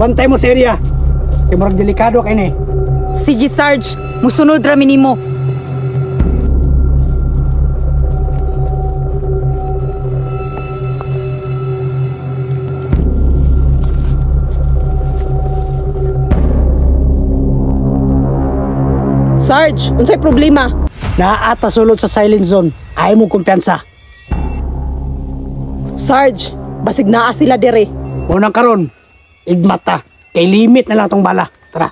Pagbantay mo sa area. Kay murag delikado kay ni. Sige, Sarge. Musunod ra mi nimo. Sarge, unsay problema? Naa ta sulod sa silent zone. Ay mo kumpiyansa. Sarge, basig naa sila dire. Unang karon, igmat ta. Kay limit na lang tong bala. Tara.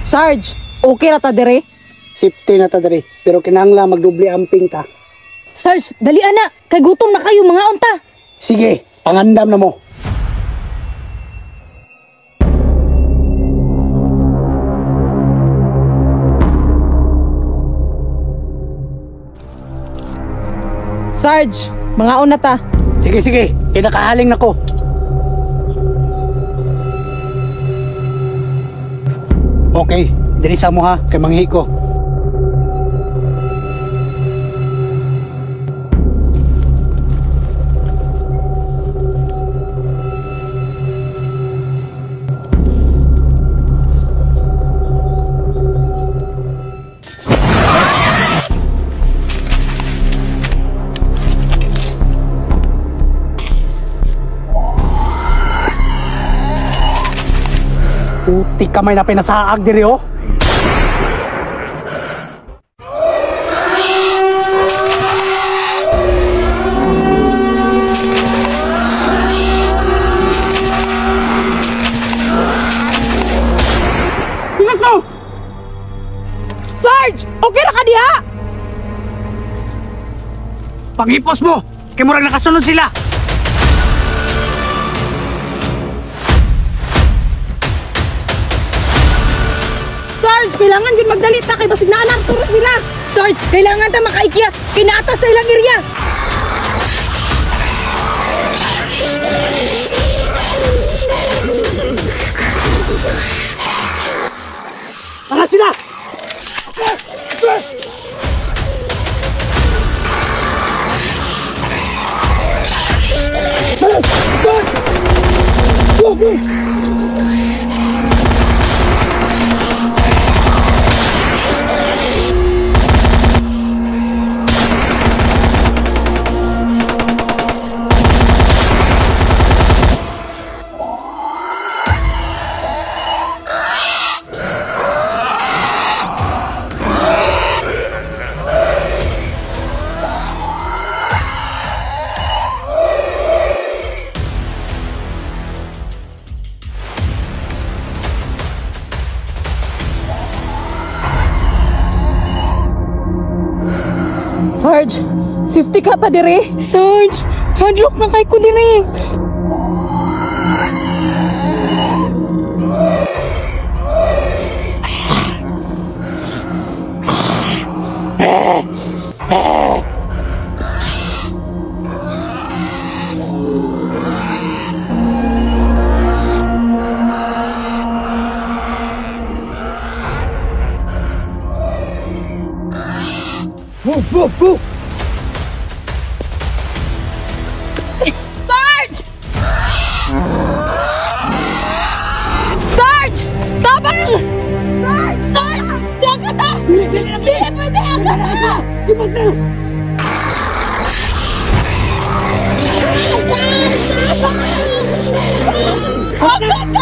Sarge, okay ra ta dire? Safety na ta dire, pero kinahanglan magdoble amping ta. Sarge, dali ana, kay gutom na kayo mga unta. Sige, pangandam na mo. Sarge, mga una ta. Sige, sige, kinakahaling na ko. Okay, diri sa mo ha, kay manghi ko. Puti kamay na pinasaag diri oh. Ingat mo! Sarge, okay ra ka diha? Pangipos mo, kay murag nakasunod sila. Sarge, kailangan yun magdali ta kay basig naa turun sila. Sarge, kailangan ta makaikyas kay naa ta sa ilang area. Tara sila! Sarge, safety ka ta dire. Sarge, hadlok na kay ko dire. Move, move, move! Sarge! Sarge! Tabang! Sarge! Sarge! Siya ka ta! Dili pwede ang ka ta! Di ba ta? Ang